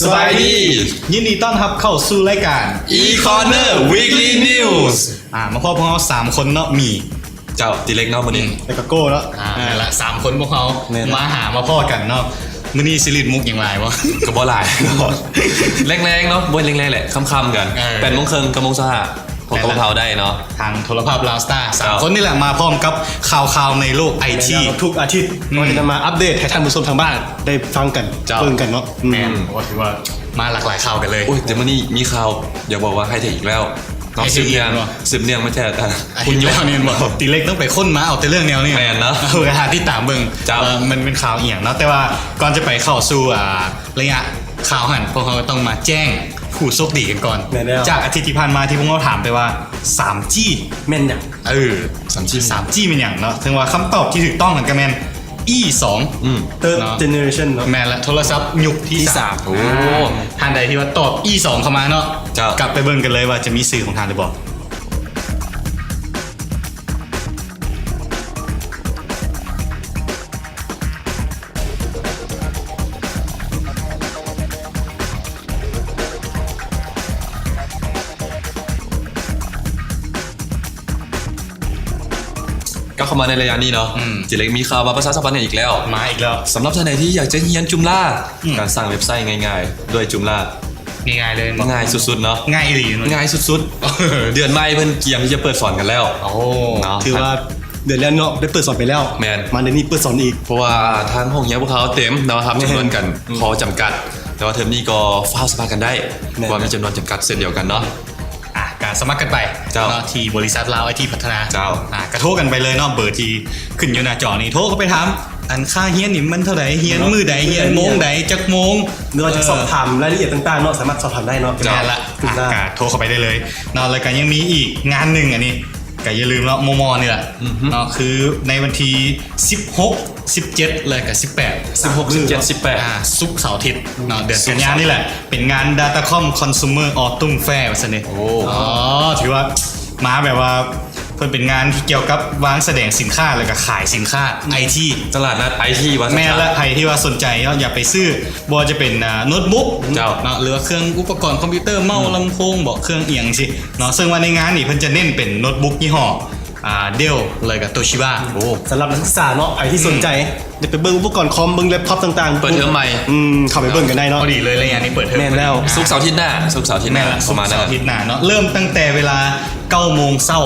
ສະບາຍດີ ຍິນດີຕ້ອນຮັບເຂົ້າສູ່ລາຍການ E-Corner Weekly News ອ່າ ມາພໍ້ພວກເຮົາສາມຄົນເນາະ ມີ ເຈົ້າ ຕິເລັກເນາະມື້ນີ້ ແລ້ວກໍໂກ້ເນາະ ອ່າ ນັ້ນລະ ສາມຄົນພວກເຮົາ ແມ່ນລະ ມາຫາມາພໍ້ກັນເນາະ. ມື້ນີ້ຊິຫຼິ້ນມຸກຫຍັງຫຼາຍບໍ່? ກໍບໍ່ຫຼາຍ ແລງໆເນາະ ບໍ່ແລງໆແຫຼະ ຄ່ຳໆກັນ ເອີ ແປດໂມງເຄິ່ງກັບໂມງຊາວຫ້າ ພົບກັບພວກເຮົາໄດ້ເນາະ ທາງໂທລະພາບລາວສະຕາ ສາມ ເຈົ້າ ຄົນນີ້ແຫຼະ ມາພ້ອມກັບຂ່າວໆໃນໂລກໄອທີ ແມ່ນແລ້ວ ທຸກອາທິດ ອືມ ກໍຈະມາອັບເດດໃຫ້ທ່ານຜູ້ຊົມທາງບ້ານໄດ້ຟັງກັນ ເຈົ້າ ເບິ່ງກັນເນາະ ອືມ ແມ່ນ ກໍຖືວ່າມາຫຼາກຫຼາຍຂ່າວກັນເລີຍ. ໂອ້ຍ ແຕ່ມື້ນີ້ມີຂ່າວ ຢາກບອກວ່າໄຮເທັກອີກແລ້ວເນາະ ໄຮເທັກອີກເນາະ ສືບເນື່ອງ ສືບເນື່ອງມາແຕ່ ອາ ຫຸ່ນຍົນນີ້ບໍ່ ຕິເລັກຕ້ອງໄປຄົ້ນມາເອົາແຕ່ເລື່ອງແນວນີ້ ແມ່ນເນາະ ເອີ ຫາຕິດຕາມເບິ່ງ ເຈົ້າ ວ່າມັນເປັນຂ່າວອີ່ຫຍັງເນາະ. ແຕ່ວ່າກ່ອນຈະໄປເຂົ້າສູ່ ອ່າ ໄລຍະຂ່າວຫັ້ນ ພວກເຮົາກໍຕ້ອງມາແຈ້ງຜູ້ໂຊກດີກັນກ່ອນ ແມ່ນແລ້ວ ຈາກອາທິດທີ່ຜ່ານມາທີ່ພວກເຮົາຖາມໄປວ່າ ສາມຈີ ແມ່ນຫຍັງ? ເອີ ສາມຈີ ສາມຈີ ແມ່ນຫຍັງເນາະ? ເຖິງວ່າຄຳຕອບທີ່ຖືກຕ້ອງນັ້ນກໍແມ່ນ E ສອງ ອືມ Third ເນາະ Generation ເນາະ ແມ່ນລະ ໂທລະສັບຍຸກທີ ທີສາມ ສາມ ໂອ້ ທ່ານໃດທີ່ວ່າຕອບ E ສອງ ເຂົ້າມາເນາະ ເຈົ້າ ກັບໄປເບິ່ງກັນເລີຍວ່າຈະມີຊື່ຂອງທ່ານຫຼືບໍ່. ກັບເຂົ້າມາໃນໄລຍະນີ້ເນາະ ອືມ ເຈເລັກມີຂ່າວມາປະຊາສຳພັນກັນອີກແລ້ວ ມາອີກແລ້ວ ສຳລັບທ່ານໃດທີ່ຢາກຈະຮຽນຈຸມລາ ອືມ ການສ້າງເວັບໄຊງ່າຍໆ ດ້ວຍຈຸມລາ ງ່າຍໆເລີຍ ງ່າຍສຸດໆເນາະ ງ່າຍອີ່ຫຼີເນາະ ງ່າຍສຸດໆ ເດືອນໃໝ່ເພິ່ນກຽມທີ່ຈະເປີດສອນກັນແລ້ວ ໂອ້ ເນາະ ຖືວ່າເດືອນແລ້ວເນາະ ໄດ້ເປີດສອນໄປແລ້ວ ແມ່ນ ມາເດືອນນີ້ເປີດສອນອີກ ເພາະວ່າທາງຫ້ອງຮຽນພວກເຮົາເຕັມເນາະ ຮັບຈຳນວນກັນ ແມ່ນ ພໍຈຳກັດ ແຕ່ວ່າເທີມນີ້ກໍຟ້າວສະໝັກກັນໄດ້ ແມ່ນ ເພາະວ່າມີຈຳນວນຈຳກັດເຊັ່ນດຽວກັນເນາະ ອ່າ ກະສະໝັກກັນໄປ ເຈົ້າ ເນາະ ທີ່ບໍລິສັດລາວໄອທີພັດທະນາ ເຈົ້າ ອ່າ ກະໂທກັນໄປເລີຍເນາະ ເບີທີ່ຂຶ້ນຢູ່ໜ້າຈໍນີ້ ໂທເຂົ້າໄປຖາມ ອັນຄ່າຮຽນນີ້ມັນເທົ່າໃດ ຮຽນມື້ໃດ ຮຽນໂມງໃດ ຈັກໂມງ ຫຼືວ່າຈະສອບຖາມລາຍລະອຽດຕ່າງໆເນາະ ສາມາດສອບຖາມໄດ້ເນາະ ແມ່ນລະ ເຈົ້າ ອ່າ ກະໂທເຂົ້າໄປໄດ້ເລີຍເນາະ ແລ້ວກະຍັງມີອີກງານໜຶ່ງ ອັນນີ້ກະຢ່າລືມເນາະ ມໍ່ໆນີ້ລະ ອືຮຶ ເນາະ ຄືໃນວັນທີສິບຫົກ ສິບເຈັດ ແລະກະສິບແປດ ສິບຫົກ ສິບເຈັດ ສິບແປດ ອ່າ ສຸກເສົາອາທິດເນາະ ເດືອນກັນຍານີ້ແຫຼະ ເປັນງານ Datacom Consumer Autumn Fair ວ່າຊັ້ນເດ ໂອ້ ອໍ ຖືວ່າມາແບບວ່າ ເພິ່ນເປັນງານທີ່ກ່ຽວກັບວາງສະແດງສິນຄ້າ ແລ້ວກໍຂາຍສິນຄ້າໄອທີ ຕະຫຼາດນັດໄອທີວ່າຊັ້ນ ແມ່ນລະ ໃຜທີ່ວ່າສົນໃຈເນາະ ຢາກໄປຊື້ ບໍ່ວ່າຈະເປັນ ອ່າ ໂນ້ດບຸກ ເຈົ້າ ເນາະ ຫຼືວ່າເຄື່ອງອຸປະກອນຄອມພິວເຕີ ເມົາ ອືມ ລຳໂພງເບາະ ເຄື່ອງອີ່ຫຍັງຊີ້ເນາະ ເຊິ່ງວ່າໃນງານນີ້ເພິ່ນຈະເນັ້ນເປັນໂນ້ດບຸກຍີ່ຫໍ້ ອ່າ Dell ແລ້ວກໍ Toshiba ໂອ້ ສຳລັບນັກສຶກສາເນາະ ໃຜທີ່ ອືມ ສົນໃຈ ໄດ້ໄປເບິ່ງອຸປະກອນຄອມ ເບິ່ງແລັບທັອບຕ່າງໆ ເປີດເທີມໃໝ່ ອືມ ເຂົ້າໄປເບິ່ງກັນໄດ້ເນາະ ພໍດີເລີຍ ໄລຍະນີ້ເປີດເທີມ ແມ່ນແລ້ວ ສຸກເສົາອາທິດໜ້າ ສຸກເສົາອາທິດໜ້າ ແມ່ນລະ ເຂົ້າມາ ສຸກເສົາອາທິດໜ້າເນາະ ເລີ່ມຕັ້ງແຕ່ເວລາເກົ້າໂມງເຊົ້າ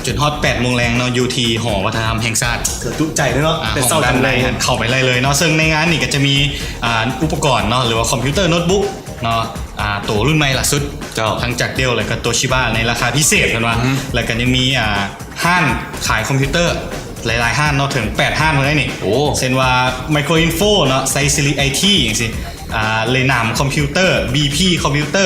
ຈົນຮອດແປດໂມງແລງເນາະ ຢູ່ທີ່ຫໍວັດທະນະທຳແຫ່ງຊາດ ເກີດຈຸໃຈເລີຍເນາະ ອ່າ ເປັນເຊົ້າຈັງໃດຫັ້ນ ເຂົ້າໄປໄດ້ເລີຍເນາະ ເຊິ່ງໃນງານນີ້ກໍຈະມີ ອ່າ ອຸປະກອນເນາະ ຫຼືວ່າຄອມພິວເຕີ ໂນ້ດບຸກເນາະ ອ່າ ໂຕລຸ້ນໃໝ່ລ່າສຸດ ເຈົ້າ ທັງຈາກ Dell ແລ້ວກໍ Toshiba ໃນລາຄາພິເສດເພິ່ນວ່າ ອືຮຶ ແລ້ວກໍຍັງມີ ອ່າ ຮ້ານຂາຍຄອມພິວເຕີຫຼາຍໆຮ້ານເນາະ ເຖິງແປດຮ້ານພຸ້ນໃດນີ້ ໂອ້ ເຊັ່ນວ່າ Micro Info ເນາະ ໄຊຊີລີໄອທີ ຈັ່ງຊີ້ ອ່າ ເລນາມຄອມພິວເຕີ ບີພີຄອມພິວເຕີ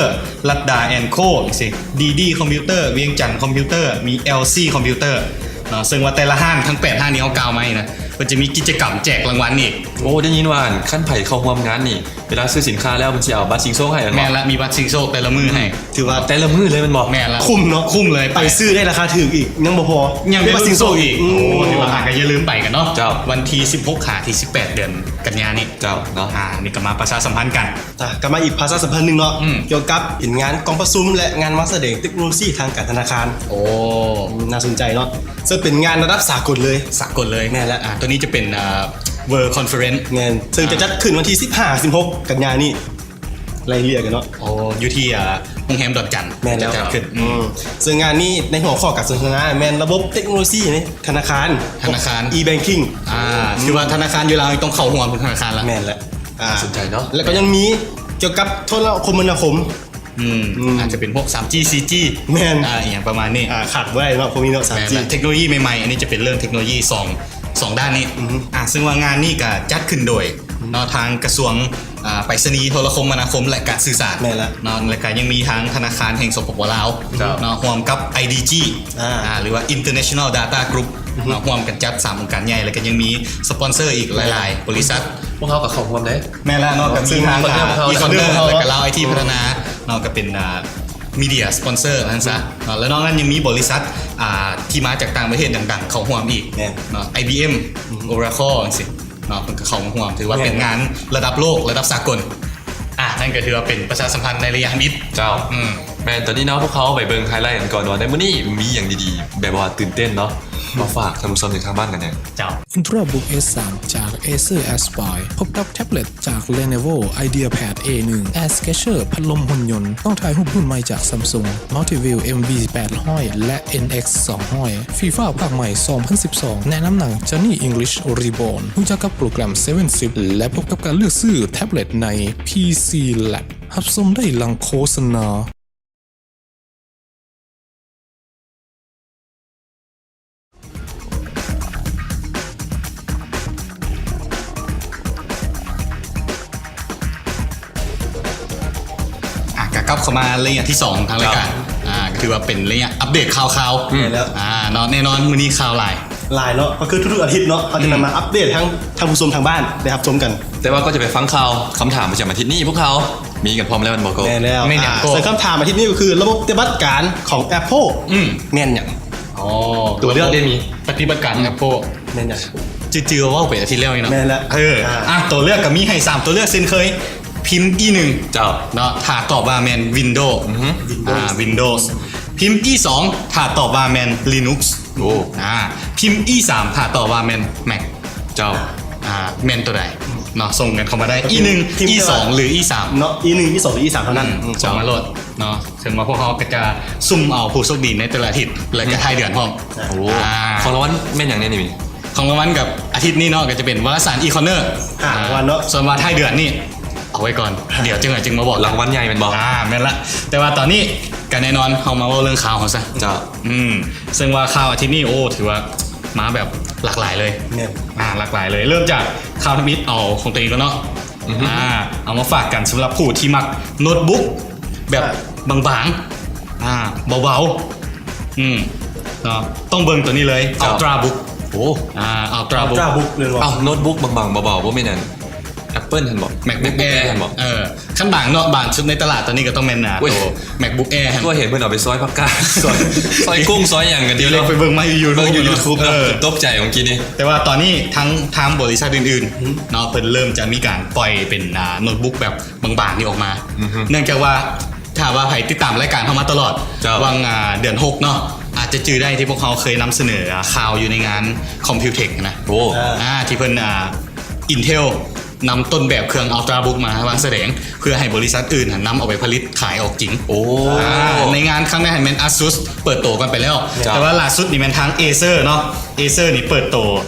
ລັດດາ ແອນ ໂຄ ຈັ່ງຊີ້ ດີດີຄອມພິວເຕີ ວຽງຈັນຄອມພິວເຕີ ມີ ແອລຊີ ຄອມພິວເຕີເນາະ ເຊິ່ງວ່າແຕ່ລະຮ້ານທັງແປດຮ້ານທີ່ເຮົາກ່າວມານີ້ນະ ເພິ່ນຈະມີກິດຈະກຳແຈກລາງວັນອີກ ໂອ້ ໄດ້ຍິນວ່າ ຄັນໃຜເຂົ້າຮ່ວມງານນີ້ ເວລາຊື້ສິນຄ້າແລ້ວ ເພິ່ນຊິເອົາບັດຊິງໂຊກໃຫ້ແມ່ນບໍ່? ແມ່ນລະ ມີບັດຊິງໂຊກແຕ່ລະມື້ໃຫ້ ອືມ ຖືວ່າແຕ່ລະມື້ເລີຍແມ່ນບໍ່? ແມ່ນລະ ຄຸ້ມເນາະ ຄຸ້ມເລີຍ ໄປຊື້ໄດ້ລາຄາຖືກອີກ ຍັງບໍ່ພໍ ຍັງໄດ້ບັດຊິງໂຊກອີກ ໂອ້ ຖືວ່າຫາກໍຢ່າລືມໄປກັນເນາະ ເຈົ້າ ວັນທີສິບຫົກ ຫາ ທີສິບແປດ ເດືອນກັນຍານີ້ ເຈົ້າ ເນາະ ອ່າ ນີ້ກໍມາປະຊາສຳພັນກັນ ອ່ະ ກັບມາອີກປະຊາສຳພັນໜຶ່ງເນາະ ອືມ ກ່ຽວກັບເປັນງານກອງປະຊຸມ ແລະ ງານວາງສະແດງເຕັກໂນໂລຊີທາງການທະນາຄານ ໂອ້ ອືມ ໜ້າສົນໃຈເນາະ ເຊິ່ງເປັນງານລະດັບສາກົນເລີຍ ສາກົນເລີຍ ແມ່ນລະ ອ່າ ໂຕນີ້ຈະເປັນ ອ່າ World Conference ແມ່ນ ເຊິ່ງຈະຈັດຂຶ້ນວັນທີສິບຫ້າ ສິບຫົກ ກັນຍານີ້ ໄລ່ເລຍກັນເນາະ ໂອ້ ຢູ່ທີ່ ອ່າ ໂຮງແຮມດອນຈັນ ແມ່ນແລ້ວ ຈະຈັດຂຶ້ນ ອືມ ອືມ ເຊິ່ງງານນີ້ໃນຫົວຂໍ້ການສົນທະນາແມ່ນລະບົບເຕັກໂນໂລຊີໃນທະນາຄານ ທະນາຄານ e-banking ອ່າ ອືມ ຖືວ່າທະນາຄານຢູ່ລາວນີ້ຕ້ອງເຂົ້າຮ່ວມທຸກທະນາຄານລະ ແມ່ນແຫຼະ ອ່າ ໜ້າສົນໃຈເນາະ ແລ້ວກໍຍັງມີກ່ຽວກັບໂທລະຄົມມະນາຄົມ ອືມ ອືມ ອາດຈະເປັນພວກ ສາມຈີ ສີ່ຈີ ແມ່ນ ອ່າ ອີ່ຫຍັງປະມານນີ້ ອ່າ ຂາດບໍ່ໄດ້ເນາະ ພວກນີ້ເນາະ ສາມຈີ ແມ່ນລະ ເທັກໂນໂລຢີໃໝ່ໆ ອັນນີ້ຈະເປັນເລື່ອງເທັກໂນໂລຢີສອງ ສອງດ້ານນີ້ ອືມ ອ່າ ເຊິ່ງວ່າງານນີ້ກໍຈັດຂຶ້ນໂດຍ ອືມ ເນາະ ທາງກະຊວງ ອ່າ ໄປສະນີ ໂທລະຄົມມະນາຄົມ ແລະ ການສື່ສານ ແມ່ນລະ ເນາະ ແລ້ວກໍຍັງມີທາງທະນາຄານແຫ່ງ ສປປ ລາວ ເຈົ້າ ເນາະ ຮ່ວມກັບ ໄອດີຈີ ອ່າ ອ່າ ຫຼືວ່າ International Data Group ອືຮຶ ເນາະ ຮ່ວມກັນຈັດສາມອົງການໃຫຍ່ ແລ້ວກໍຍັງມີສະປອນເຊີອີກຫຼາຍໆ ອືມ ບໍລິສັດ ພວກເຮົາກໍເຂົ້າຮ່ວມເດ້ ແມ່ນແລ້ວເນາະ ກໍມີທາງ Econer ເຮົາ ແລ້ວກໍລາວໄອທີພັດທະນາເນາະ ກໍເປັນ ອ່າ media sponsor ວ່າຊັ້ນຊະເນາະ ແລ້ວນອກນັ້ນຍັງມີບໍລິສັດ ອ່າ ທີ່ມາຈາກຕ່າງປະເທດດັງໆ ເຂົ້າຮ່ວມອີກ ແມ່ນ ເນາະ ໄອບີເອັມ ອືຮຶ Oracle ຈັ່ງຊີ້ເນາະ ເພິ່ນກໍເຂົ້າມາຮ່ວມ ຖືວ່າເປັນງານລະດັບໂລກ ລະດັບສາກົນ ອ່າ ນັ້ນກໍຖືວ່າເປັນປະຊາສຳພັນໃນໄລຍະທຳອິດ. ເຈົ້າ. ອືມ. ແມ່ນ, ຕອນນີ້ເນາະ ພວກເຮົາໄປເບິ່ງໄຮໄລກັນກ່ອນວ່າ ໃນມື້ນີ້ມີຫຍັງດີໆ ແບບວ່າຕື່ນເຕັ້ນເນາະ ມາຝາກທ່ານຜູ້ຊົມທີ່ທາງບ້ານກັນແດ່. ເຈົ້າ. Ultrabook S three ຈາກ Acer Aspire ພົບກັບແທັບເລັດຈາກ Lenovo IdeaPad A one, Air Sketcher ພັດລົມຫຸ່ນຍົນ, ກ້ອງຖ່າຍຮູບລຸ້ນໃໝ່ຈາກ Samsung, Multiview MV eight hundred ແລະ NX two hundred, FIFA ພາກໃໝ່ two thousand sixteen, ແນະນຳໜັງ Johnny English Reborn, ຮູ້ຈັກກັບໂປຣແກຣມ Seven Shift ແລະ ພົບກັບການເລືອກຊື້ແທັບເລັດໃນ PC Lab. ຮັບຊົມໄດ້ຫຼັງໂຄສະນາ. ອ່ະ ກໍກັບເຂົ້າມາໄລຍະທີສອງຂອງທາງລາຍການ. ອ່າ ກໍຖືວ່າເປັນໄລຍະອັບເດດຂ່າວໆ. ອືມ. ແລ້ວ ອ່າ ເນາະ ແນ່ນອນ ມື້ນີ້ຂ່າວຫຼາຍ. ຫຼາຍເນາະ ກໍຄືທຸກໆອາທິດເນາະ ເຮົາຈະນຳມາອັບເດດໃຫ້ທາງ ອືມ ທ່ານຜູ້ຊົມທາງບ້ານໄດ້ຮັບຊົມກັນ. ແຕ່ວ່າກ່ອນຈະໄປຟັງຂ່າວຄຳຖາມປະຈຳອາທິດນີ້ ພວກເຮົາມີກັນພ້ອມແລ້ວແມ່ນບໍ່ໂກ? ແມ່ນແລ້ວ. ແມ່ນຫຍັງໂກ? ອ່າ ເຊິ່ງຄຳຖາມອາທິດນີ້ກໍຄື ລະບົບປະຕິບັດການຂອງ Apple ອືມ ແມ່ນຫຍັງ? ອໍ ຕົວເລືອກໄດ້ມີ ປະຕິບັດການຂອງ Apple ແມ່ນຫຍັງ? ຈື່ໆ ເວົ້າໄປອາທິດແລ້ວນີ້ເນາະ. ແມ່ນແລ້ວ. ເອີ ອ່າ ອ່ະ ຕົວເລືອກກໍມີໃຫ້ສາມຕົວເລືອກເຊັ່ນເຄີຍ. ພິມ E one ເຈົ້າ ເນາະ ຖ້າຕອບວ່າແມ່ນ Windows ອືຮຶ Windows ອ່າ Windows. ພິມ E two ຖ້າຕອບວ່າແມ່ນ Linux. ໂອ້ ອ່າ ພິມ E three ຖ້າຕອບວ່າແມ່ນ Mac. ເຈົ້າ ອ່າ ແມ່ນຕົວໃດເນາະ ສົ່ງກັນເຂົ້າມາໄດ້ E one ອີສອງ ຫຼື E three ເນາະ E one E two ຫຼື E three ເທົ່ານັ້ນ. ອືມ ອືມ ສົ່ງມາໂລດເນາະ. ເຊິ່ງວ່າພວກເຮົາກໍຈະສຸ່ມເອົາຜູ້ໂຊກດີໃນແຕ່ລະອາທິດ ແລະ ກໍ ອືມ ທ້າຍເດືອນພ້ອມ. ໂອ້ ອ່າ ຂອງລາງວັນແມ່ນຫຍັງແດ່ນີ້? ຂອງລາງວັນກັບອາທິດນີ້ເນາະ ກໍຈະເປັນວາລະສານ E-Corner ຫ້າລາງວັນເນາະ. ສ່ວນວ່າທ້າຍເດືອນນີ້ເອົາໄວ້ກ່ອນ ດຽວຈັ່ງໃດຈຶ່ງມາບອກ. ລາງວັນໃຫຍ່ແມ່ນບໍ່? ອ່າ ແມ່ນລະ. ແຕ່ວ່າຕອນນີ້ກໍແນ່ນອນ ເຮົາມາເວົ້າເລື່ອງຂ່າວເຮົາຊະ. ເຈົ້າ. ອືມ ເຊິ່ງວ່າຂ່າວອາທິດນີ້ ໂອ້ ຖືວ່າມາແບບຫຼາກຫຼາຍເລີຍ. ແມ່ນ. ອ່າ ຫຼາກຫຼາຍເລີຍ. ເລີ່ມຈາກຂ່າວທຳອິດ ເອົາຂອງຕົວເອງກ່ອນເນາະ. ອືຮຶ. ອ່າ ເອົາມາຝາກກັນສຳລັບຜູ້ທີ່ມັກໂນ້ດບຸກແບບ ອ່າ ບາງໆ ອ່າ ເບົາໆ ອືມ ເນາະ ຕ້ອງເບິ່ງຕົວນີ້ເລີຍ. ເຈົ້າ. Ultrabook. ໂອ້ ອ່າ Ultrabook. Ultrabook ເລີຍບໍ່? ອ້າວ ໂນ້ດບຸກບາງໆ ເບົາໆ ບໍ່ແມ່ນອັນ Apple ຫັ້ນບໍ່? MacBook Air ຫັ້ນບໍ່? ເອີ ຄັນບາງເນາະ ບາງສຸດໃນຕະຫຼາດຕອນນີ້ກໍຕ້ອງແມ່ນ ໂອ້ຍ ໂຕ MacBook Air ຫັ້ນ. ກໍເຫັນເພິ່ນເອົາໄປຊອຍຜັກກາດ ຊອຍ ຊອຍກຸ້ງ ຊອຍຫຍັງກັນຢູ່ເນາະ. ໄປເບິ່ງມາຢູ່ YouTube ເນາະ. ເອີ ຕົກໃຈເມື່ອກີ້ນີ້. ແຕ່ວ່າຕອນນີ້ທາງ ທາງບໍລິສັດອື່ນໆ ອືມ ເນາະ ເພິ່ນເລີ່ມຈະມີການປ່ອຍເປັນ ອ່າ ໂນ້ດບຸກແບບບາງໆນີ້ອອກມາ. ອືຮຶ. ເນື່ອງຈາກວ່າ ຖ້າວ່າໃຜຕິດຕາມລາຍການເຮົາມາຕະຫຼອດ ເຈົ້າ ຫວ່າງ ອ່າ ເດືອນຫົກເນາະ ອາດຈະຈື່ໄດ້ທີ່ພວກເຮົາເຄີຍນຳສະເໜີ ອ່າ ຂ່າວຢູ່ໃນງານ Computech ນະ. ໂອ້ ອ່າ ທີ່ເພິ່ນ ອ່າ Intel ນຳຕົ້ນແບບເຄື່ອງ Ultrabook ມາວາງສະແດງ ເພື່ອໃຫ້ບໍລິສັດອື່ນນຳເອົາໄປຜະລິດຂາຍອອກຈິງ. ໂອ້ ອ່າ ໃນງານຄັ້ງນັ້ນແມ່ນ Asus ເປີດໂຕກັນໄປແລ້ວ. ເຈົ້າ. ແຕ່ວ່າລ່າສຸດນີ້ແມ່ນທາງ Acer ເນາະ Acer ນີ້ເປີດໂຕ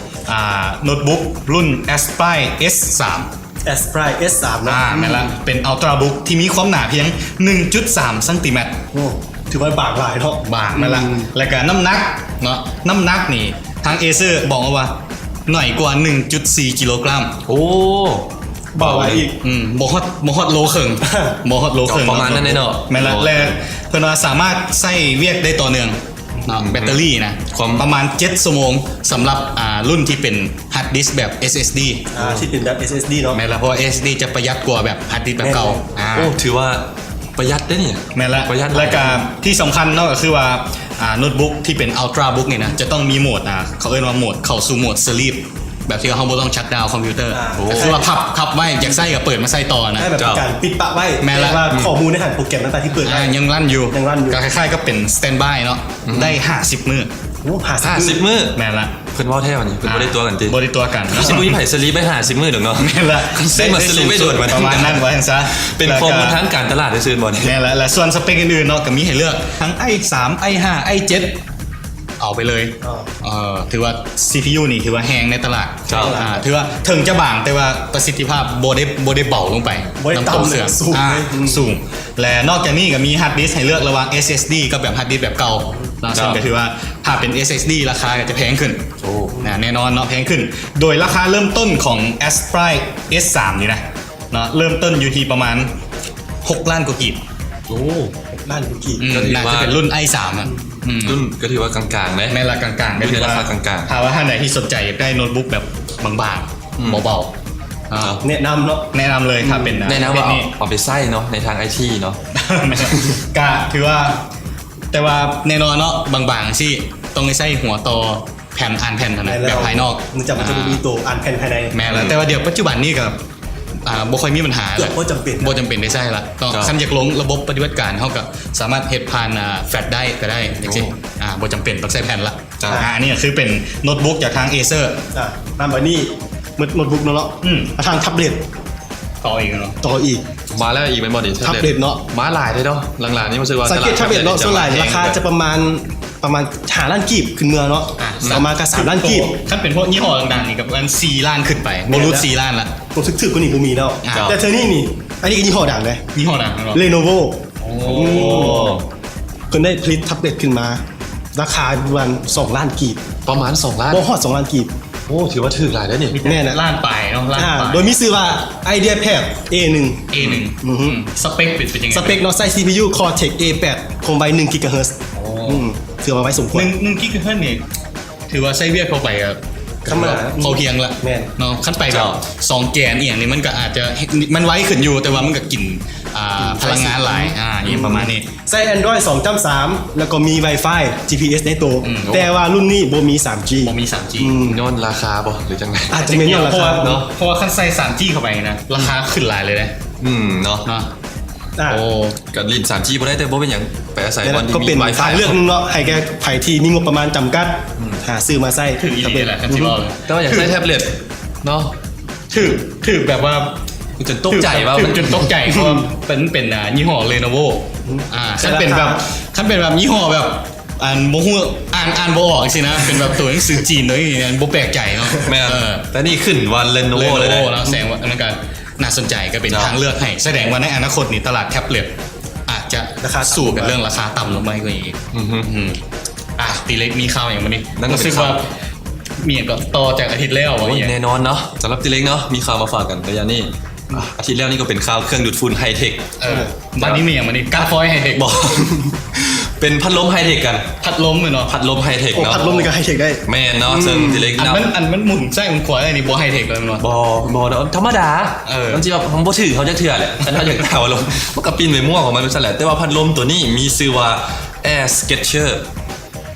ອ່າ ໂນ້ດບຸກລຸ້ນ Aspire S three Aspire S three ເນາະ. ອ່າ ແມ່ນລະ ອືມ ເປັນ Ultrabook ທີ່ມີຄວາມໜາພຽງ ໜຶ່ງຈຸດສາມ ຊັງຕີແມັດ. ໂອ້ ຖືວ່າບາງຫຼາຍເນາະ. ບາງ ແມ່ນລະ. ອືມ ແລ້ວກະນ້ຳໜັກເນາະ ນ້ຳໜັກນີ້ທາງ Acer ບອກມາວ່າໜ້ອຍກວ່າ ໜຶ່ງຈຸດສີ່ ກິໂລກຣາມ. ໂອ້ ເບົາໄປອີກ. ອືມ ບໍ່ຮອດ ບໍ່ຮອດໂລເຄິ່ງ ບໍ່ຮອດໂລເຄິ່ງ ປະມານນັ້ນເນາະ. ແມ່ນລະ. ແລະ ເພິ່ນວ່າສາມາດໃຊ້ວຽກໄດ້ຕໍ່ເນື່ອງ ເນາະ ອືມ ແບັດເຕີຣີນະ ຄວາມ ປະມານເຈັດຊົ່ວໂມງ ສຳລັບ ອ່າ ລຸ້ນທີ່ເປັນ hard disk ແບບ SSD ອ່າ ທີ່ເປັນແບບ SSD ເນາະ. ແມ່ນລະ ເພາະວ່າ SSD ຈະປະຢັດກວ່າແບບ hard disk ແບບເກົ່າ. ແມ່ນ ອ່າ ໂອ້ ຖືວ່າປະຢັດເດ້ນີ້. ແມ່ນລະ ປະຢັດ. ແລ້ວກະທີ່ສຳຄັນເນາະ ກໍຄືວ່າ ອ່າ ໂນ້ດບຸກທີ່ເປັນ Ultrabook ນີ້ນະ ຈະຕ້ອງມີໂໝດ ອ່າ ເຂົາເອີ້ນວ່າໂໝດ ເຂົ້າສູ່ໂໝດ Sleep ແບບທີ່ວ່າເຮົາບໍ່ຕ້ອງ shut down ຄອມພິວເຕີ ອ່າ ກໍຄືວ່າພັບ ພັບໄວ້ ຢາກໃຊ້ກໍເປີດມາໃຊ້ຕໍ່ນະ. ໃຫ້ແບບ ເຈົ້າ ການປິດປະໄວ້ ແມ່ນລະ ແຕ່ວ່າ ອືມ ຂໍ້ມູນໃນຫັ້ນ ໂປຣແກຣມຕ່າງໆທີ່ເປີດໄດ້ ອ່າ ຍັງຣັນຢູ່ ຍັງຣັນຢູ່ ກໍຄ້າຍໆກັບເປັນ standby ເນາະ. ອືມ ໄດ້ຫ້າສິບມື້. ໂອ້ ຫ້າສິບ ຫ້າສິບມື້. ແມ່ນລະ. ເພິ່ນເວົ້າແທ້ຫວານີ້ ເພິ່ນ ອ່າ ບໍ່ໄດ້ຕົວະກັນຕິ? ບໍ່ໄດ້ຕົວະກັນ. ຄືຊິບໍ່ມີໃຜ sleep ໄວ້ຫ້າສິບມື້ດອກເນາະ. ແມ່ນລະ. ເຊິ່ງວ່າ sleep ໄວ້ດົນກວ່ານັ້ນ ປະມານນັ້ນວ່າຊັ້ນຊະ. ເປັນຂໍ້ມູນທາງການຕະຫຼາດຊື່ໆບໍ່ນີ້? ແມ່ນລະ. ແລະ ສ່ວນສະເປັກອື່ນໆເນາະ ກໍມີໃຫ້ເລືອກທັງ ໄອສາມ ໄອຫ້າ ໄອເຈັດ ເອົາໄປເລີຍ. ເອີ ຖືວ່າ ຊີພີຢູ ນີ້ຖືວ່າແຮງໃນຕະຫຼາດ. ເຈົ້າ. ອ່າ ຖືວ່າເຖິງຈະບາງ ແຕ່ວ່າປະສິດທິພາບບໍ່ໄດ້ ບໍ່ໄດ້ເບົາລົງໄປ ບໍ່ໄດ້ຕ່ຳເລີຍ ນຳຕົວເຄື່ອງ ສູງເລີຍ. ອ່າ ອືມ ສູງ. ແລະ ນອກຈາກນີ້ກໍມີ hard disk ໃຫ້ເລືອກລະຫວ່າງ SSD ກັບແບບ hard disk ແບບເກົ່າເນາະ. ເຈົ້າ. ເຊິ່ງກໍຖືວ່າຖ້າເປັນ SSD ລາຄາກໍຈະແພງຂຶ້ນ. ໂອ້ ນະ ແນ່ນອນເນາະ ແພງຂຶ້ນ. ໂດຍລາຄາເລີ່ມຕົ້ນຂອງ Aspire S three ນີ້ນະ ເນາະ ເລີ່ມຕົ້ນຢູ່ທີ່ປະມານຫົກລ້ານກວ່າກີບ. ໂອ້ ຫົກລ້ານກວ່າກີບ. ອືມ ກໍຖືວ່າ ໜ້າຈະເປັນລຸ້ນ ໄອສາມ ອະ. ອືມ ລຸ້ນກໍຖືວ່າກາງໆເດ້. ແມ່ນລະ ກາງໆ ລຸ້ນໃນລາຄາກາງໆ. ຖ້າວ່າທ່ານໃດທີ່ສົນໃຈຢາກໄດ້ໂນ້ດບຸກແບບບາງໆ ອືມ ເບົາໆ ອ່າ ເນາະ ແນະນຳເນາະ ແນະນຳເລີຍ. ຖ້າເປັນ ອືມ ແນະນຳວ່າເອົາ ເອົາໄປໃຊ້ເນາະ ໃນທາງໄອທີເນາະ. ແມ່ນ ກະຖືວ່າ ແຕ່ວ່າແນ່ນອນເນາະ ບາງໆ ຈັ່ງຊີ້ ຕ້ອງໄດ້ໃຊ້ຫົວຕໍ່ ແຜ່ນ ອ່ານແຜ່ນຫັ້ນນະ ແບບພາຍນອກ ເນື່ອງຈາກມັນຈະບໍ່ມີໂຕ ອ່າ ອ່ານແຜ່ນພາຍໃນ. ແມ່ນລະ. ອືມ ແຕ່ວ່າດຽວປັດຈຸບັນນີ້ກໍ ອ່າ ບໍ່ຄ່ອຍມີບັນຫາ ເກືອບບໍ່ຈຳເປັນ ບໍ່ຈຳເປັນໄດ້ໃຊ້ລະເນາະ. ຄັນຢາກລົງລະບົບປະຕິບັດການ ເຮົາກໍສາມາດເຮັດຜ່ານ ອ່າ ແຟລດໄດຣຟ໌ກໍໄດ້ຈັ່ງຊີ້. ອ່າ ບໍ່ຈຳເປັນຕ້ອງໃຊ້ແຜ່ນລະ. ອ່າ ອັນນີ້ຄືເປັນໂນ້ດບຸກຈາກທາງເອເຊີ. ອ່າ ນຳບັດນີ້ໝົດໂນ້ດບຸກເນາະ. ອືມ ທາງແທັບເລັດ ຕໍ່ອີກເນາະ ຕໍ່ອີກ. ມາແລ້ວອີກແມ່ນບໍ່ນີ້ ແທັບເລັດເນາະ. ມາຫຼາຍເດ້ເນາະ ຫຼັງໆນີ້ຮູ້ສຶກວ່າ ສັງເກດແທັບເລັດເນາະ ສ່ວນຫຼາຍລາຄາຈະປະມານ ປະມານຫ້າລ້ານກີບຂຶ້ນເມືອເນາະ. ອ່າ ເອົາມາກໍສາມລ້ານກີບ. ຄັນເປັນພວກຍີ່ຫໍ້ດັງໆນີ້ກໍປະມານສີ່ລ້ານຂຶ້ນໄປ ບໍ່ຫຼຸດສີ່ລ້ານລະ. ໂຕຖືກໆກວ່ານີ້ບໍ່ມີແລ້ວ. ອ່າ ແຕ່ເທື່ອນີ້ນີ້ ອັນນີ້ກໍຍີ່ຫໍ້ດັງເດ້ ຍີ່ຫໍ້ດັງເນາະ ເລໂນໂວ. ໂອ້ ເພິ່ນໄດ້ຜະລິດແທັບເລັດຂຶ້ນມາ ລາຄາປະມານສອງລ້ານກີບ. ປະມານສອງລ້ານ ບໍ່ຮອດສອງລ້ານກີບ. ໂອ້ ຖືວ່າຖືກຫຼາຍເດ້ນີ້. ແມ່ນ ລ້ານປາຍເນາະ ລ້ານປາຍ. ໂດຍມີຊື່ວ່າ ໄອເດຍແພັດ ເອໜຶ່ງ ເອໜຶ່ງ. ອືມ ສະເປັກເປັນ ເປັນຈັ່ງໃດ? ສະເປັກເນາະ ໃຊ້ ຊີພີຢູ ຄໍເທັກ ເອແປດ ຄວາມໄວໜຶ່ງກິກາເຮີດ. ໂອ້ ອືມ ຖືວ່າໄວສົມຄວນ. ໜຶ່ງ ໜຶ່ງກິກາເຮີດນີ້ ຖືວ່າໃຊ້ວຽກທົ່ວໄປກໍ ທຳມະດາ ພໍພຽງລະ. ແມ່ນເນາະ ຄັນໄປແບບສອງແກນອີ່ຫຍັງນີ້ ມັນກໍອາດຈະ ມັນໄວຂຶ້ນຢູ່ ແຕ່ວ່າມັນກໍກິນ ອ່າ ພະລັງງານຫຼາຍ ອ່າ ອີ່ຫຍັງປະມານນີ້. ໃຊ້ແອນດຣອຍສອງຈຸດສາມ ແລ້ວກໍມີວາຍຟາຍ ຈີພີເອສໃນໂຕ. ອືມ ແຕ່ວ່າລຸ້ນນີ້ບໍ່ມີສາມຈີ ບໍ່ມີສາມຈີ. ອືມ ຍ້ອນລາຄາບໍ່ ຫຼືຈັ່ງໃດ? ອາດຈະແມ່ນຍ້ອນລາຄາເນາະ ເພາະວ່າຄັນໃສ່ສາມຈີເຂົ້າໄປນະ ລາຄາຂຶ້ນຫຼາຍເລີຍເດ້. ອືມ ເນາະ ອ່າ ໂອ້ ກໍຫຼິ້ນສາມຈີບໍ່ໄດ້ ແຕ່ບໍ່ເປັນຫຍັງ ໄປອາໄສບ່ອນທີ່ມີວາຍຟາຍ ກໍເປັນທາງເລືອກໜຶ່ງເນາະ ໃຫ້ແກ່ໃຜທີ່ມີງົບປະມານຈຳກັດ ຫາຊື້ມາໃຊ້. ຖືກອີ່ຫຼີແຫຼະ ຄັນຊິເວົ້າ ແຕ່ວ່າຢາກໃຊ້ແທັບເລັດເນາະ. ຖືກ ຖືກແບບວ່າ ຄືຈົນຕົກໃຈວ່າ ຖືກຈົນຕົກໃຈ ເພາະວ່າເປັນ ເປັນ ອ່າ ຍີ່ຫໍ້ເລໂນໂວ. ອ່າ ຄັນເປັນແບບ ຄັນເປັນແບບຍີ່ຫໍ້ແບບ ອັນ ບໍ່ຮູ້ ອ່ານ ອ່ານບໍ່ອອກຈັ່ງຊີ້ນະ ເປັນແບບຕົວໜັງສືຈີນໂດຍນີ້ ບໍ່ແປກໃຈເນາະ. ແມ່ນ ເອີ ແຕ່ນີ້ຂຶ້ນວ່າເລໂນໂວເລີຍເນາະ. ແສດງວ່າມັນກໍໜ້າສົນໃຈ ກໍເປັນທາງເລືອກໃຫ້. ສະແດງວ່າໃນອະນາຄົດນີ້ ຕະຫຼາດແທັບເລັດອາດຈະສູ້ກັນເລື່ອງລາຄາຕ່ຳລົງມາກວ່ານີ້ອີກ. ອືມ ອ່າ ຕີເລັກມີຂ່າວຫຍັງມື້ນີ້? ຮູ້ສຶກວ່າມີຫຍັງກໍຕໍ່ຈາກອາທິດແລ້ວ. ໂອ້ຍ ແນ່ນອນເນາະ ສຳລັບຕີເລັກເນາະ ມີຂ່າວມາຝາກກັນໄລຍະນີ້. ອາ ອາທິດແລ້ວນີ້ກໍເປັນຂ່າວເຄື່ອງດູດຝຸ່ນໄຮເທັກ. ເອີ ບັດນີ້ມີຫຍັງບັດນີ້? ກາຟອຍໄຮເທັກບໍ່? ເປັນພັດລົມໄຮເທັກກັນ. ພັດລົມແມ່ນບໍ່? ພັດລົມໄຮເທັກເນາະ. ໂອ້ ພັດລົມນີ້ກໍໄຮເທັກໄດ້. ແມ່ນເນາະ. ອືມ ເຊິ່ງທີ່ເລັກ ອັນມັນ ອັນມັນໝູນຊ້າຍໝູນຂວານີ້ບໍ່ໄຮເທັກເລີຍແມ່ນບໍ່? ບໍ່ ບໍ່ເນາະ ທຳມະດາ. ເອີ ມັນຊິແບບບໍ່ຖືກເຮົາຈັກເທື່ອແຫຼະ ຄັນເຮົາຢາກຕາວລົມ ມັນກໍປິ່ນໄປມົ້ວຂອງມັນຊັ້ນແຫຼະ. ແຕ່ວ່າພັດລົມຕົວນີ້ມີຊື່ວ່າ Air Sketcher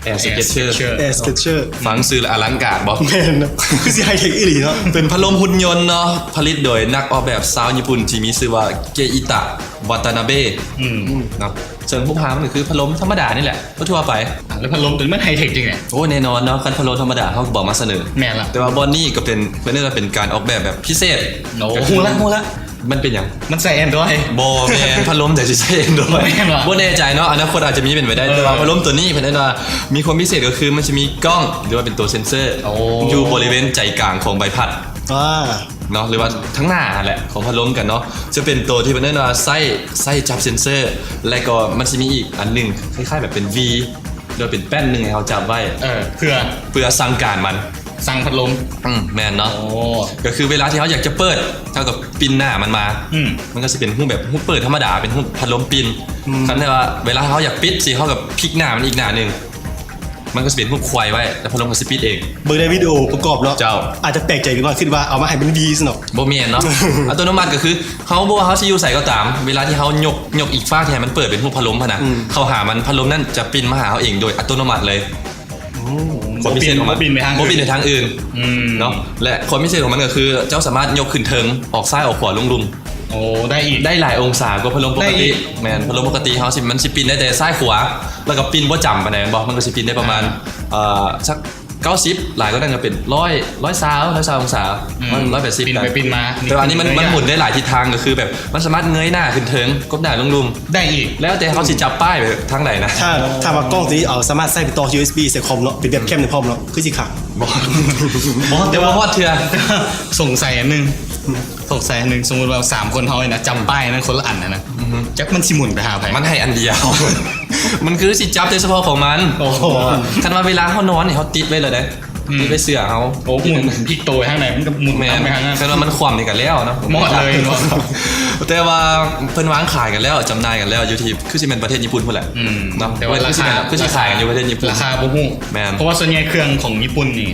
Air Sketcher Air Sketcher ຟັງຊື່ແລ້ວອະລັງການບໍ່? ແມ່ນເນາະ ຄືຊິໄຮເທັກອີ່ຫຼີເນາະ. ເປັນພັດລົມຫຸ່ນຍົນເນາະ ຜະລິດໂດຍນັກອອກແບບຊາວຍີ່ປຸ່ນທີ່ມີຊື່ວ່າ ເກອິຕະ ວັດຕານາເບ ອືມ ເນາະ. ເຊິ່ງຮູບຮ່າງມັນກໍຄືພັດລົມທຳມະດານີ້ແຫຼະ ທົ່ວໆໄປ. ອ່າ ແລ້ວພັດລົມຕົວນີ້ມັນໄຮເທັກຈັ່ງໃດ? ໂອ້ ແນ່ນອນເນາະ ຄັນພັດລົມທຳມະດາເຮົາກໍບໍ່ເອົາມາສະເໜີ. ແມ່ນລະ. ແຕ່ວ່າບ່ອນນີ້ກໍເປັນ ເພິ່ນເອີ້ນວ່າເປັນການອອກແບບແບບພິເສດ. ໂອ້ ຮູ້ລະ ຮູ້ລະ. ມັນເປັນຫຍັງ? ມັນໃຊ້ແອນດຣອຍ. ບໍ່ແມ່ນ ພັດລົມໃດຊິໃຊ້ແອນດຣອຍ? ແມ່ນຫວາ? ບໍ່ແນ່ໃຈເນາະ ອະນາຄົດອາດຈະມີເປັນໄປໄດ້. ເອີ ແຕ່ວ່າພັດລົມຕົວນີ້ເພິ່ນເອີ້ນວ່າມີຄວາມພິເສດກໍຄືມັນຈະມີກ້ອງ ຫຼືວ່າເປັນຕົວເຊັນເຊີ ໂອ້ ຢູ່ບໍລິເວນໃຈກາງຂອງໃບພັດ ອ່າ ເນາະ ຫຼືວ່າທາງໜ້າຫັ້ນແຫຼະຂອງພັດລົມກັນເນາະ. ຈະເປັນໂຕທີ່ເພິ່ນເອີ້ນວ່າໄສ້ ໄສ້ຈັບເຊັນເຊີ ແລະກໍມັນຊິມີອີກອັນໜຶ່ງຄ້າຍໆແບບເປັນວີ ຫຼືວ່າເປັນແປ້ນໜຶ່ງໃຫ້ເຮົາຈັບໄວ້ ເອີ ເພື່ອ ເພື່ອສັ່ງການມັນ ສັ່ງພັດລົມ. ອືມ ແມ່ນເນາະ. ໂອ້ ກໍຄືເວລາທີ່ເຮົາຢາກຈະເປີດ ເຮົາກໍປິ່ນໜ້າມັນມາ. ອືມ ມັນກໍຊິເປັນຮູບແບບຮູບເປີດທຳມະດາ ເປັນຮູບພັດລົມປິ່ນ. ອືມ ຄັນແບບວ່າເວລາເຮົາຢາກປິດຊິ ເຮົາກໍພິກໜ້າມັນອີກໜ້າໜຶ່ງ ມັນກໍຊິເປັນຮູບຄວາຍໄວ້ ແລ້ວພັດລົມກໍຊິປິດເອງ. ເບິ່ງໃນວິດີໂອປະກອບເນາະ. ເຈົ້າ. ອາດຈະແປກໃຈເປັນວ່າ ຄິດວ່າເອົາມາໃຫ້ເປັນວີຊັ້ນເນາະ. ບໍ່ແມ່ນເນາະ. ອັດຕະໂນມັດກໍຄື ເຮົາບໍ່ວ່າເຮົາຊິຢູ່ໃສກໍຕາມ ເວລາທີ່ເຮົາຍົກ ຍົກອີກຟາກທີ່ໃຫ້ມັນເປີດເປັນຮູບພັດລົມຫັ້ນນະ ອືມ ເຂົ້າຫາມັນ ພັດລົມນັ້ນຈະປິ່ນມາຫາເຮົາເອງໂດຍອັດຕະໂນມັດເລີຍ. ໂອ້ ຄວາມພິເສດຂອງມັນ ບໍ່ປິ່ນໄປທາງອື່ນ. ບໍ່ປິ່ນໄປທາງອື່ນ. ອືມ ເນາະ ແລະ ຄວາມພິເສດຂອງມັນກໍຄື ເຈົ້າສາມາດຍົກຂຶ້ນເທິງ ອອກຊ້າຍອອກຂວາ ອອກລຸ່ມ ໂອ້ ໄດ້ອີກ ໄດ້ຫຼາຍອົງສາກວ່າພັດລົມປົກກະຕິ. ໄດ້ອີກ. ແມ່ນ ພັດລົມປົກກະຕິເຮົາຊິ ມັນຊິປິ່ນໄດ້ແຕ່ຊ້າຍຂວາ ແລ້ວກໍປິ່ນບໍ່ຈຳປານໃດແມ່ນບໍ່? ມັນກໍຊິປິ່ນໄດ້ປະມານ ອ່າ ເອີ ສັກ ເກົ້າສິບ ຫຼາຍກວ່ານັ້ນກໍເປັນຮ້ອຍ ຮ້ອຍຊາວ ຮ້ອຍຊາວອົງສາ ອືມ ຮ້ອຍແປດສິບ ປິ່ນໄປປິ່ນມາ. ແຕ່ວ່າອັນນີ້ມັນ ມັນໝູນໄດ້ຫຼາຍທິດທາງ ກໍຄືແບບມັນສາມາດເງີຍໜ້າຂຶ້ນເທິງ ກົບໜ້າລົງລຸ່ມ ໄດ້ອີກ ແລ້ວແຕ່ເຮົາຊິຈັບປ້າຍໄປທາງໃດນະ. ຖ້າ ຖ້າວ່າກ້ອງຕົວນີ້ເອົາ ສາມາດໃສ່ໄປຕໍ່ ຢູເອັສບີ ໃສ່ຄອມເນາະ ເປັນແບບແຄມໄດ້ພ້ອມເນາະ ຄືຊິຄັກ. ບໍ່ ບໍ່ ແຕ່ວ່າຮອດເທື່ອ. ສົງໄສອັນໜຶ່ງ ສົງໄສອັນໜຶ່ງ ສົມມຸດວ່າສາມຄົນເຮົານີ້ນະ ຈຳປ້າຍນັ້ນຄົນລະອັນນະ ອືຮຶ ຈັກມັນຊິໝູນໄປຫາໃຜ? ມັນໃຫ້ອັນດຽວ ມັນຄືຊິຈັບແຕ່ສະເພາະຂອງມັນ. ໂອ້ໂຫ ຄັນວ່າເວລາເຮົານອນນີ້ ເຮົາຕິດໄວ້ເລີຍເດ້ ອືມ ຕິດໄວ້ເສື້ອເຮົາ. ໂອ້ ໝູນພິກໂຕໄປທາງໃດ ມັນກໍໝູນ ແມ່ນ ຕາມໄປທາງນັ້ນ. ຄັນວ່າມັນຂວ້ຳນີ້ກໍແລ້ວເນາະ ໝົດເລີຍເນາະ. ແຕ່ວ່າເພິ່ນວາງຂາຍກັນແລ້ວ ຈຳໜ່າຍກັນແລ້ວ ຢູ່ທີ່ ຄືຊິແມ່ນປະເທດຍີ່ປຸ່ນພຸ້ນແຫຼະ. ອືມ ເນາະ ແຕ່ວ່າລາຄາ ຄືຊິແມ່ນ ຄືຊິຂາຍກັນຢູ່ປະເທດຍີ່ປຸ່ນ. ລາຄາບໍ່ຮູ້ ແມ່ນ ເພາະວ່າສ່ວນໃຫຍ່ເຄື່ອງຂອງຍີ່ປຸ່ນນີ້